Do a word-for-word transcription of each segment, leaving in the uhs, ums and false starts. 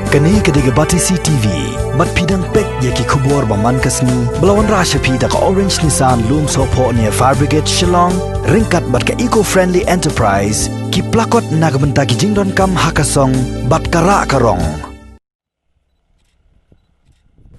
Kane ka dei ka Batesi T V. Bad phi dang peit ïa ki khubor ba man ka sngi ba la wanrah sha phi da ka Orange Nissan Lumsohphoh near Fire Brigade Shillong, ryngkat bad ka Eco Friendly Enterprise, ki plakot na ka bynta ki jingdonkam ha ka song bad ka rah ka rong.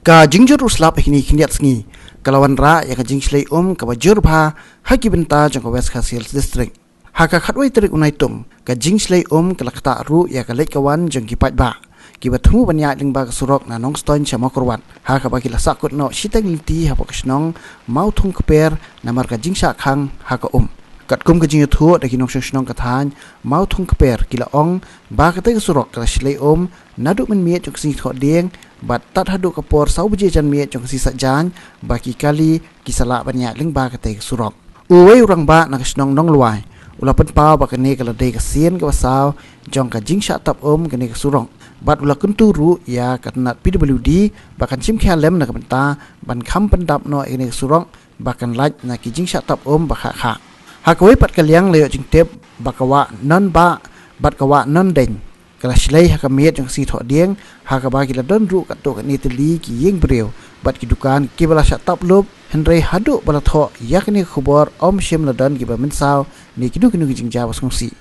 Ka jingjur u slap ha kine ki khyndiat sngi ka la wanrah ïa ka jingshlei um kaba jur bha ha ki bynta jong ka West Khasi Hills District. Ha ka khatwei tarik u Naitung, ka jingshlei um ka la ktah ruh ïa ka leit ka wan jong ki paidbah kiba thmu ban ïaid lyngba ka surok na Nongstoiñ sha Mawkyrwat, ha kaba ki la sahkut noh shiteng lynti hapoh ka shnong Mawthungkper namar ka jingshah khang ha ka um. Katkum ka jingïathuh da ki nongshong shnong ka thaiñ Mawthungkper, ki la ong ba katei ka surok ka la shlei um naduh mynmiet jong ka sngi Thohdieng bad tad haduh ka por saw baje janmiet jong ka sngi Saitjaiñ ba ki kali ki sa lah ban ïaid lyngba katei ka surok. Uwei u rangbah na ka shnong Nonglwai u la pynpaw ba kane ka la dei ka sien kaba saw jong ka jingshah tap um kane ka surok, bad u la kyntu ruh ïa ka tnat P W D ba kan shim khia lem na ka bynta ban kham pyndap noh ïa kane ka surok ba kan lait na ki jingshah tap um ba khah khah. Ha kawei pat ka liang la ïoh jingtip ba ka wah Nonbah bad ka wah Nondeiñ ka la shlei ha ka miet jong ka sngi Thohdieng, ha kaba ki la don ruh katto katne tylli ki ïing briew bad ki dukan kiba la shah tap lup, hynrei haduh ba la thoh ïa kane ka khubor ym shym la don kiba mynsaw ne kino kino ki jingjia ba sngewsih.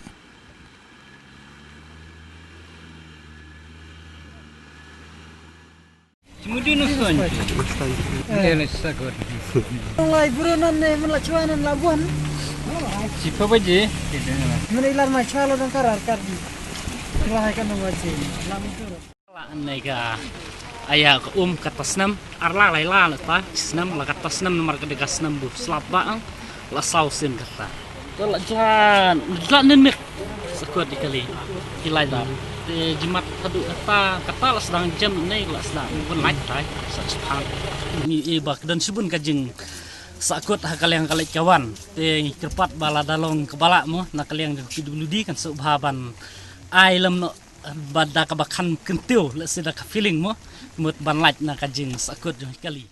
Mudi nusun. Eh, le sagot. Lai buru nan ne, men la chwa nan la buan. Siapa baje? Men ilar mai chwa lo dang karar kar di. Lah hai kan nang baje. Lam itu. La ne ka aya ka um kata snam, arla lai la la ta snam, la kata snam namar ka dega snam bu slap ba ang. La saw sien kata. Ka la jan, la nen mik. Sakut di kali. Ki lai da. Te jimat haduh kata, kata la sdang jam ne la sdang. Bun lait tai. Sa chpan. Ni e ba ka don shibun ka jing sakut ha ka liang ka leit ka wan. Te ngi kyrpad ba la da long ka bala mo na ka liang jong P W D kan suk bha ban ai lem no ba da kaba khan kyntiew, let's say da ka feeling mo. Mut ban lait na ka jing sakut jong kali.